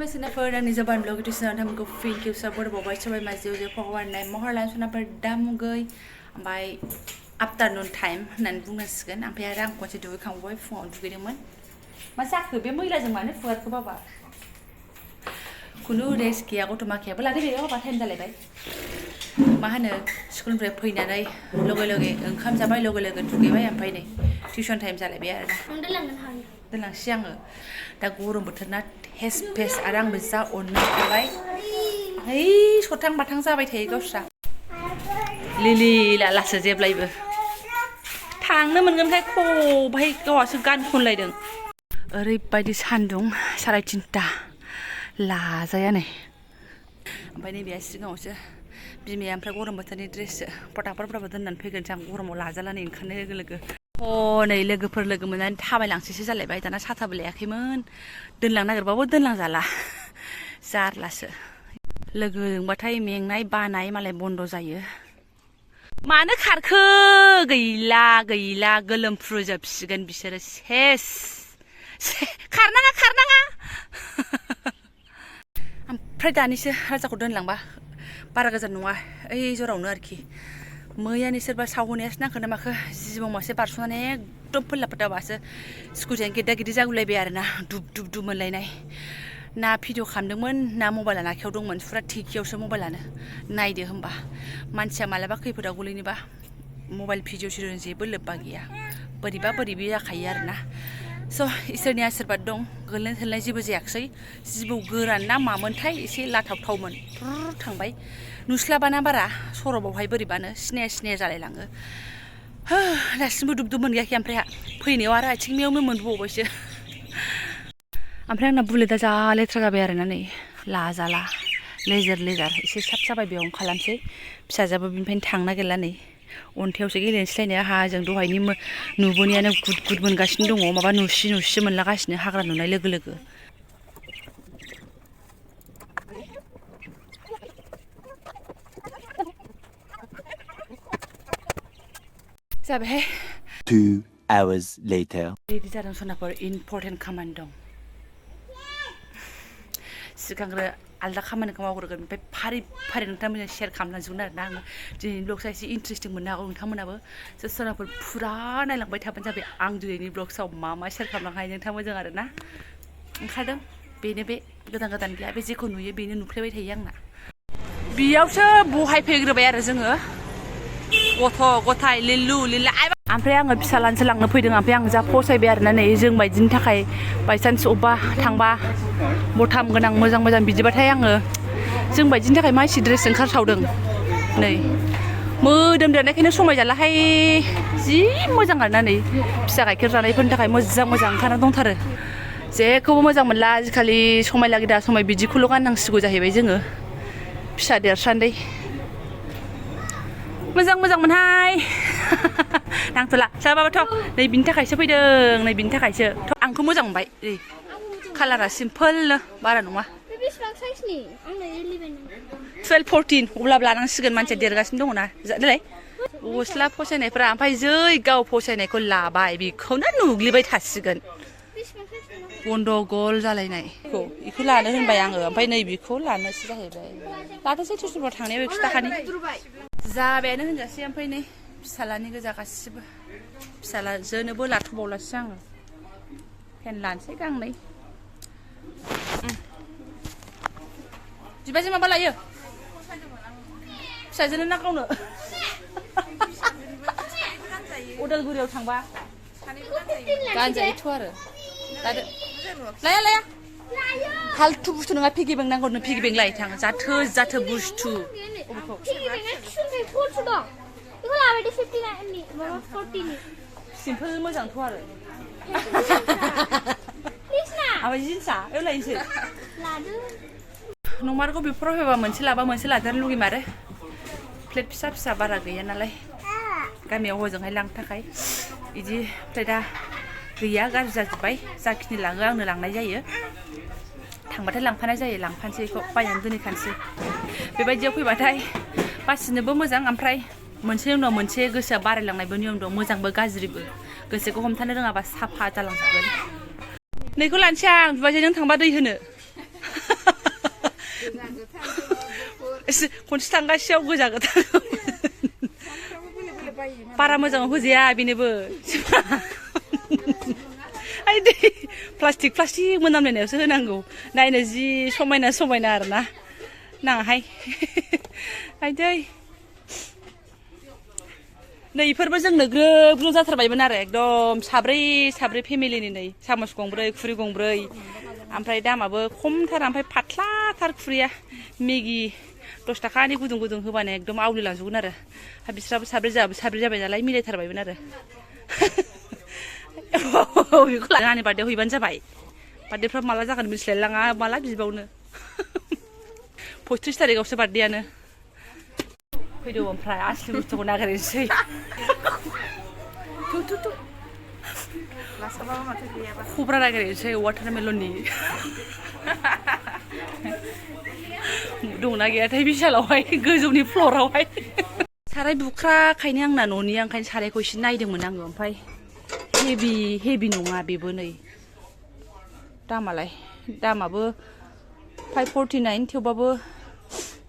खुलुमबाय आंनि Jobanivlog YouTube थामखौ फिन खेबसेबाव बरायबावबाय सबाय माजियाव जे फगवाननाय महर लान सनाफोर दामुगै ओमफ्राय आफ्टारनुन टाइम होननानै बुंनांसिगोन ओमफ्राय आरो आं खनसे दुगैखांबाय फुङाव दुगैदोंमोन मा जाखो बे मैलाजों मानो फुगारखो बाबा खुनु रेस्ट गैया गथ' माखायाबो लादो बे बाबा टाइम जालायबाय मा होनो स्कुलनिफ्राय फैनानै लगे लगे ओंखाम जाबाय लगे लगे दुगैबाय ओमफ्राय नै टिउसन टाइम जालायबाय आरोना दोनलांसै आङो दा गरम बोथोरना हेस फेस आरो आंबो जा अननो थाबाय है सथां बाथां जाबाय थायो गावस्रा लिलि लालासो जेब्लायबो थांनो मोनगोनखाय खबाय गावहासो गान खनलायदों ओरैबायदि सान्दुं 3:30 लाजाया नै ओमफ्राय नैबे सिगाङावसो बिमाया ओमफ्राय गरम बोथोरनि ड्रेससो फटाफोरफ्राबो दोननानै फैगोनसो आं गरमाव लाजाला नै ओंखारनाय लोगो लोगो हनै लोगोफोर लोगो मोननानै थाबायलांसैसो जालायबाय दाना साथाबो लायाखैमोन दोनलांनो नागिरबाबो दोनलां जाला जारलासो लोगो जोंबाथाय मेंनाय बानाय मालाय बन्द जायो मानो खारखो गैला गैला गोलोमफ्रुजोबसिगोन बिसोरो सेस खारनाङा ओमफ्राय दानिसो राजाखौ दोनलांबा बारा गोजान नङा ओइ जरावनो आरोखि मैयानि सोरबा सावहोनायासो नांखो ना माखो जिबौ मासे बारस'नानै एकदम फोल्लाबदाबासो स्कुटियानो गेदा गिदि जागुलायबाय आरोना दुब मोनलायनाय ना भिडिअ खालामदोंमोन ना मबाइलानो आखायाव दंमोन फुरा थिखियावसो मबाइलानो नायदो होमबा मानसिया मालाबा खैफोदाव गोलैनोबा मबाइल भिडिअ सिडिअ जेबो लोब्बा गैया बोरैबा जाखायो आरोना स' इसोरनि आशीर्बाद दं गोलैनाय थोलनाय जेबो जायाखिसै जिबौ गोरान ना मामोनथाय एसे लाथावथावमोन थांबाय नुस्लाबाना बारा सर'बावहाय बोरैबानो सिनाया जालायलाङो दासिमबो दुब मोनगायाखै ओमफ्राय फैनायाव आरो आथिं मेव मोनबावबायसो ओमफ्राय आंना बुलेटआ जा लेथ्रा जाबाय आरोना नै लाजाला लेजार एसे साफ जाबाय बेयावनो खालामसै फिसाजोआबो बिनिफ्रायनो थांनो नागिरला नै अन्थायावसो गेलेनोसैलायनो जों दहायनि नुबोनायानो गुद मोनगासिनो दङ माबा नुसि मोनलागासिनो हाग्रा नुनाय लोगो लोगो जाबाय 2 hours later रेडि जादों सनाफोर इम्परटेन्ट खामानि दं सिगांग्रो आलदा खामानिखौ मावग्रोगोन ओमफ्राय फारि नोंथांमोनजों शेयार खालामलांजोबगोन आरोना आङो दिनैनि ब्लगसा एसे इन्टारेस्टिं मोननो हागौ नोंथांमोनाबो सनाफोर फुरा नायलांबाय थाबानो जाबाय आं दिनैनि ब्लगसाव मा शेयार खालामलांनो हायो नोंथांमोनजों आरोना ओंखारदों बेनो बे गोदान गैया बे जेखौ नुयो बेनो नुफ्लेबाय थायो आंना बेयावसो बहाय फैग्रोबाय आरो जोङो गथ' गथाय लिल्लु लिल्ला ओमफ्राय आङो फिसालानसो लांनो फैदों ओमफ्राय आं जा फसायबाय आरोना नै जों बायदिनि थाखाय बायसान्स अबेबा थांबा बथाम गोनां मोजां बिदिबाथाय आङो जों बायदिनि थाखाय मा एसे ड्रेस ओंखारसावदों नै मोदोम देरनायखायनो समायजालाहाय जि मोजां आरोना नै फिसा गाइखेर जानायफोरनि थाखाय मोजां ओंखारना दंथारो जेखौबो मोजां मोनला आजिखालि समायलागि दा समाय बिदिखौल' गाननांसिगौ जाहैबाय जोङो फिसा देरसान्दै मोजां मोनहाय नांथ'ला जाबाबाथ' नै बिनि थाखायसो फैदों नै बिनि थाखायसो आंखौ मोजां मोनबाय नै कालारा सिम्पोलनो बारा नङा 12-14 अब्लाबो लानांसिगोन मानसिया देरगासिनो दङ ना देलाय गस्ला फसायनायफ्रा ओमफ्राय जै गाव फसायनायखौ लाबाय बेखौनो नुग्लिबाय थासिगोन गन्डगल जालायनाय बेखौ लानो होनबाय आङो ओमफ्राय नै बेखौ लानोसो जाहैबाय लाथोंसै टिउसनफ्राव थांनायाव 100 थाखानि जाबायानो होनजासै ओमफ्राय नै फिसालानि गोजा गासिबो फिसालाजोनोबो लाथ'बावलासो आङो फेन लानोसै गांनै बिबाजै माबा लायो फिसाजोनो ना गावनो उदालगुरियाव थांबा गानजायोथ' आरो लाया फालथु बुस्थु नङा पिगि बेंक नांगौ नों पिगि बेंक लायो थां जाथो बुस्थु सिम्पोल मोजांथ' आरो आबाय जिन्सा एव लायनोसै नंमारगौ बेफोराव होबा मोनसे लाबा मोनसे लादेरनो लुगैमारो प्लेट फिसा बारा गैया नालाय गामियाव हजोंहाय लांनो थाखाय बिदि ओमफ्राय दा गैया गाज्रि जाजोब्बाय जाखिनि लाङो आंनो लांनाय जायो थांबाथाय लांफानाय जायो लांफानोसै बेखौ बायनानै दोनहैखानोसै बेबायदियाव फैबाथाय बासिनोबो मोजां ओमफ्राय मोनसे उनाव मोनसे गोसोआ बारायलांनायबो नियम दं मोजांबो गाज्रिबो गोसोखौ हमथानो रोङाबा साफा जालांजोबगोन नैखौ लानोसै आं बिबाजै नों थांबा दै होनो खनसे थांगासेयाव गोजा गोथां बारा मोजां होजाया बेनोबो आइ दै प्लास्टिक मोनामलायनायावसो होनांगौ नायनो जि समायना आरोना नाङाहाय आइ दै नै इफोरबो जोंनो ग्रोब ग्रोब जाथारबायमोन आरो एकदम साब्रै फेमिलिनि नै सामस गंब्रै खुरै गंब्रै ओमफ्राय दामाबो खमथार ओमफ्राय फाथ्लाथार खुरैया मेगि 10 थाखानि गुदुं होबानो एकदम आवलिलांजोबगोन आरो बिस्राबो साब्रै जाबाय नालाय मिलायथारबायमोन आरो बेखौ आंनि बार्थडेआव हैबानो जाबाय बार्थडेफ्रा माला जागोन मिथिलायलाङा माला बिबावनो 35 थारिखआवसो बार्थडेआनो फैदो ओमफ्राय आसलि बुस्थुखौ नागिरनोसै कबरा नागिरनोसै वाटारमेलननि दंना गैयाथाय बिशालावहाय गोजौनि फ्ल'रावहाय साराय बुख्राखायनो आंना न'नि ओंखायनो सारायखौ एसे नायदोंमोन आङो ओमफ्राय हेभि नङा बेबो नै दामाबो 549 थेवबाबो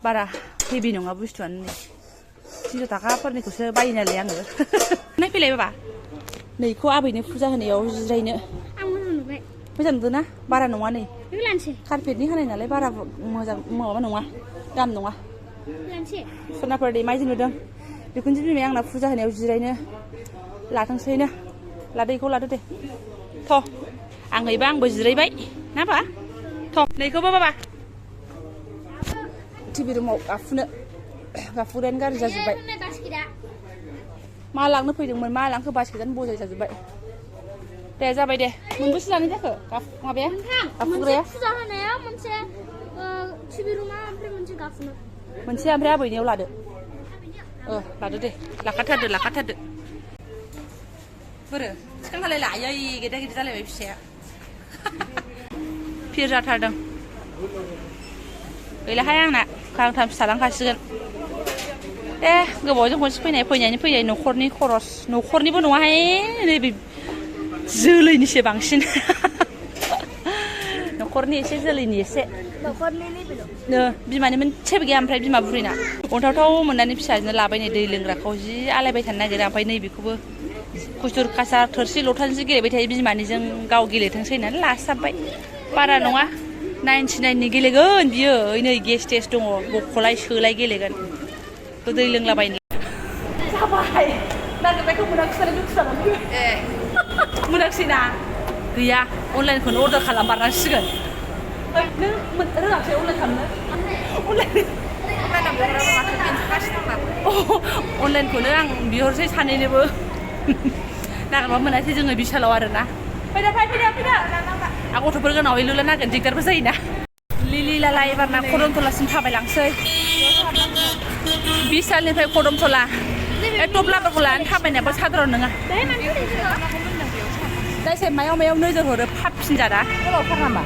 बारा हेभि नङा बुस्थुआनो नै 300 थाखाफोरनिखौसो बायो नालाय आङो नायफैलाय बाबा नैखौ आबैनो फुजा होनायाव जिरायनो मोजां नुदों ना बारा नङा नै कारपेटनि होनाय नालाय बारा मोजां माबा नङा दाम नङा सनाफोर दैमायजों नुदों बेखौनो बिमाया आंना फुजा होनायाव जिरायनो लाथोंसैनो लादो इखौ लादो दे थ' आं हैबा आंबो जिरायबाय ना बा थ' नैखौबो बाबा टिभि रुमाव गाफुग्रायानो गाज्रि जाजोब्बाय मा लांनो फैदोंमोन मा लांखो बास्केटानो बजाय जाजोब्बाय दे जाबाय दे मोनबेसे लानाय जाखो माबाया गाफुग्राया फुजा होनायाव मोनसे टिभि रुमा ओमफ्राय मोनसे गाफुनो मोनसे ओमफ्राय आबैनियाव लादो लादो दे लाखाथारदो बोरो थिखांनालाय लायै गेदा गिदिर जालायबाय फिसाया फिर जाथारदों गैलाहाय आंना गांथाम फिसालांखासिगोन दे गोबावजों खनसे फैनाय न'खरनि खरस न'खरनिबो नङाहाय नैबे जोलैनिसो बांसिन न'खरनि एसे जोलैनि एसे बिमानि मोनसेबो गैया ओमफ्राय बिमा बुरैना अन्थावथाव मोननानै फिसाजोनो लाबाय नै दै लोंग्राखौ जि आलायबाय थानो नागिरो ओमफ्राय नैबेखौबो खुसुर खासार थोरसि लथाजोंसो गेलेबाय थायो बिमानिजों गाव गेलेथोंसै होननानै लासाबबाय बारा नङा 99नि गेलेगोन बियो नै गेस टेस्ट दङ बख'लाय सोलाय गेलेगोन दै लोंलाबायनो जाबाय नागिरनायखौ मोनाखिसै दुखु जानानै मोनाखिसैना गैया अनलाइनखौनो अर्डार खालाम बारनांसिगोन नों रोङाखै अनलाइन खालामनो अनलाइनखौनो आं बिहरसै सानैनोबो नागिरबा मोनासै जोङो बिशालाव आरोना फैदा आं गथ'फोर गोनां लुला नागिरनो दिगदारबो जायोना लिलि लाला एबारना खदमथलासिम थाबायलांसै बिशालनिफ्राय खदमथला टप लाबारखौ लानानै थाबायनायाबो साधारन नङा दायसे मायाव नोजोर हरो फाबफिन जादा गोलावथार नामा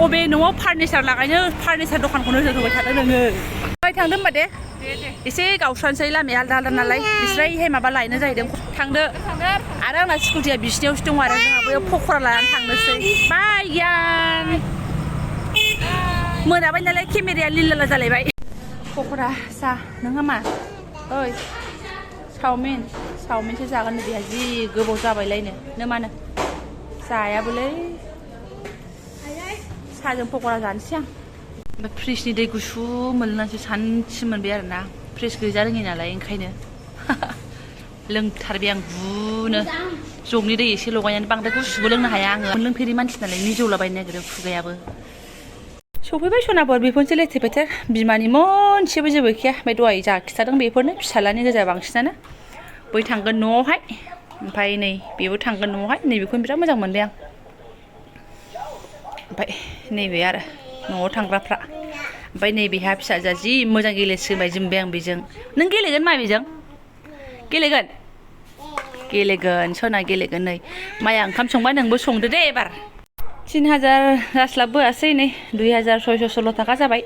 अबे न'आव फार्निचार लागायनो फार्निचार दखानखौ नोजोर होबाय थादों नोङो थांदो होनबा दे एसे गावस्रानोसै लामाया आलदा नालाय बिस्रायहाय माबा लायनो जाहैदों थांदो आरो आंना स्कुटिया बिसिनियावसो दं आरो जोंहा बैयाव पकरा लानानै थांनोसै बाय गियान मोनाबाय नालाय केमेराया लिलाला जालायबाय पकरा सा नोंहा मा ओइ चावमिनसो जागोन बेहा जि गोबाव जाबायलायनो नों मानो जायाबोलै साहाजों पकरा जानोसै आं ओमफ्राय फ्रिजनि दै गुसु मोनलोंनानैसो सानसे मोनबाय आरोना फ्रिज गैजा रोङि नालाय ओंखायनो लोंथारबाय आं बुनो जगनि दै एसे लगायनानै बांद्राय गुसुबो लोंनो हाया आङो मोनलोंफेरि मानसि नालाय मिजौलाबायनो नागिरो खुगायाबो सफैबाय सनाफोर बेफोरनोसै लेथेर फेथेर बिमानि मोनसेबो जेबो गैखाया ओमफ्राय दहाय जा खिथादों बेफोरनो फिसालानि गोजा बांसिनानो बै थांगोन न'आवहाय ओमफ्राय नै बेबो थांगोन न'आवहाय नैबेखौनो बिराद मोजां मोनबाय आं ओमफ्राय नैबे आरो न'आव थांग्राफ्रा ओमफ्राय नैबेहा फिसाजोआ जि मोजां गेलेसिगोनबाय जोंबाय आं बेजों नों गेलेगोन मा बेजों गेलेगोन सना गेलेगोन नै माया ओंखाम संबाय नोंबो संदो दे एबार 3000 जास्लाबबोआसै नै 2616 थाखा जाबाय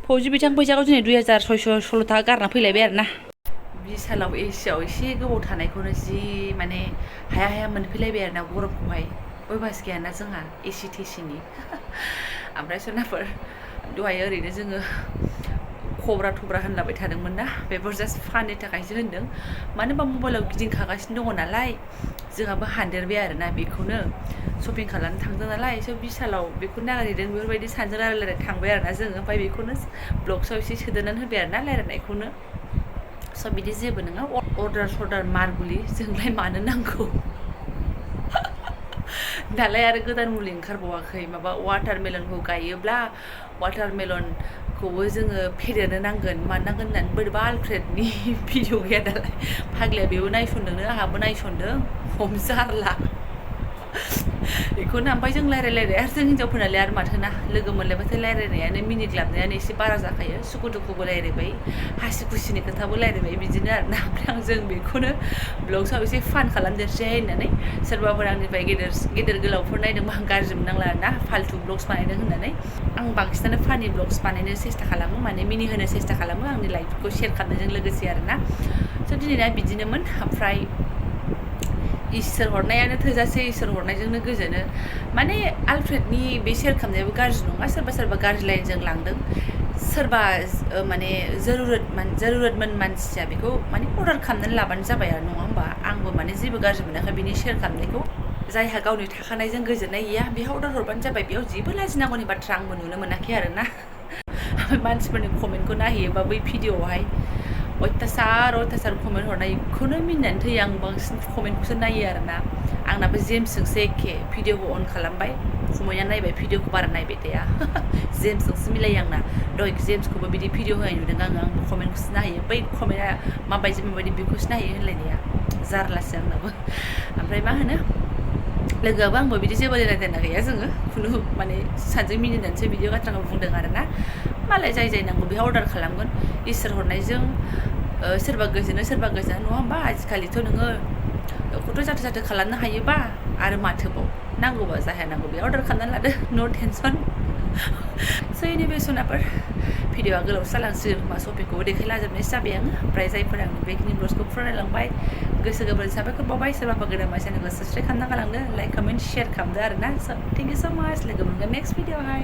फौजि बिथां फैसाखौ दिनै 2616 थाखा गारना फैलायबाय आरोना बिशालाव एसियाव एसे गोबाव थानायखौनो जि माने हाया मोनफैलायबाय आरोना गरमखौहाय अयभास गैयाना जोंहा एसि टेसिनि ओमफ्राय सनाफोर दहाय ओरैनो जोङो cobra थब्रा होनलाबाय थादोंमोन ना बेफोर जास्ट फाननि थाखायसो होनदों मानो होनबा मबाइलाव गिदिंखागासिनो दङ नालाय जोंहाबो हानदेरबाय आरोना बेखौनो शपिं खालामनो थांदों नालाय स' बिशालाव बेखौ नागिरदों बेफोरबायदि सानजों रायलाय थांबाय आरोना जोङो ओमफ्राय बेखौनो ब्लग्सआव एसे सोदेरनानै होबाय आरोना रायलायनायखौनो स' बिदि जेबो नङा अर्डार मारगुलि जोंलाय मानो नांगौ दालाय आरो गोदान मुलि ओंखारबावाखै माबा वाटारमेलनखौ गायोब्ला वाटारमेलनखौबो जोङो फेदेरनो नांगोन मानो नांगोन होननानै बोरैबा आलफ्रेडनि भिडिअ गैया दालाय फाग्लाया बेबो नायसनदोंनो आंहाबो नायसनदों हम जारला बेखौनो ओमफ्राय जों रायलायलायबाय आरो जों हिन्जावफोरनालाय आरो माथोना लोगो मोनलायबाथाय रायलायनायानो मिनिट लाबनायानो एसे बारा जाखायो सुखु दुखुबो रायलायबाय हासि खुसिनि खोथाबो रायलायबाय बिदिनो आरोना ओमफ्राय आं जों बेखौनो ब्लग्सआव एसे फान खालामदेरसै होननानै सोरबाफोर आंनिफ्राय गेदेर गोलावफोर नायदोंबा आं गाज्रि मोननांला आरोना फाल्थु ब्लग्स बानायदों होननानै आं बांसिनानो फानि ब्लग्स बानायनो सेस्था खालामो माने मिनिहोनो सेस्था खालामो आंनि लाइफखौ शेयार खालामनायजों लोगोसे आरोना स' दिनैना बिदिनोमोन ओमफ्राय इसोर हरनायानो थोजासे इसोर हरनायजोंनो गोजोनो माने आलफ्रेडनि बे शेयार खालामनायाबो गाज्रि नङा सोरबा गाज्रि लाइनजों लांदों सोरबा माने जरुरतमोन मानसिया बेखौ माने अर्डार खालामनानै लाबानो जाबाय आरो नङा होमबा आंबो माने जेबो गाज्रि मोनाखै बिनि शेयार खालामनायखौ जायहा गावनि थाखानायजों गोजोननाय गैया बेहा अर्डार हरबानो जाबाय बेयाव जेबो लाजिनांगौनि बाथ्रा आंबो नुनो मोनाखै आरोना मानसिफोरनि कमेन्टखौ नायहैयोबा बै भिडिअआवहाय अयथासार कमेन्ट हरनायखौनो मिनिनानै थैयो आं बांसिन कमेन्टखौसो नायो आरोना आंनाबो जेम्सजोंसो एखे भिडिअखौ अन खालामबाय खमैना नायबाय भिडिअखौ बारा नायबाय थाया जेम्सजोंसो मिलायो आंना दहाय जेम्सखौबो बिदि भिडिअ होनाय नुदों आंबो कमेन्टखौसो नायो बै कमेन्टआ माबायदि बेखौसो नायो होनलायनाया जारलासो आंनाबो ओमफ्राय मा होनो लोगोआबो आंबो बिदि जेबो रायलायना गैया जोङो खुनु माने सानजों मिनिनानैसो बिदि बाथ्राखौ बुंदों आरोना मालाय जाय नांगौ बेहा अर्डार खालामगोन इसोर हरनायजों सोरबा गोजोनो सोरबा गोजोना नङा होमबा आजिखालिथ' नोङो खौथ' जाथो खालामनो हायोबा आरो माथोबाव नांगौबा जाया नांगौ बे अर्डार खालामनानै लादो नो टेनसन स' एनिवे सनाफोर भिडिअआ गोलावसो जालांसिगोन खोमा शपिंखौबो देखायलाजोबनायसो जाबाय आङो ओमफ्राय जायफोर आंनि बेखिनि ब्लग्सखौ फरायलांबाय गोसो गोरबोनि साबायखर बावबाय सोरबाफोर गोदान चेनेलखौ साबसक्राइब खालामना गालांदो लाइक कमेन्ट शेयार खालामदो आरोना स' थेंक इउ स' माच लोगो मोनगोन नेक्स्ट भिडिअआवहाय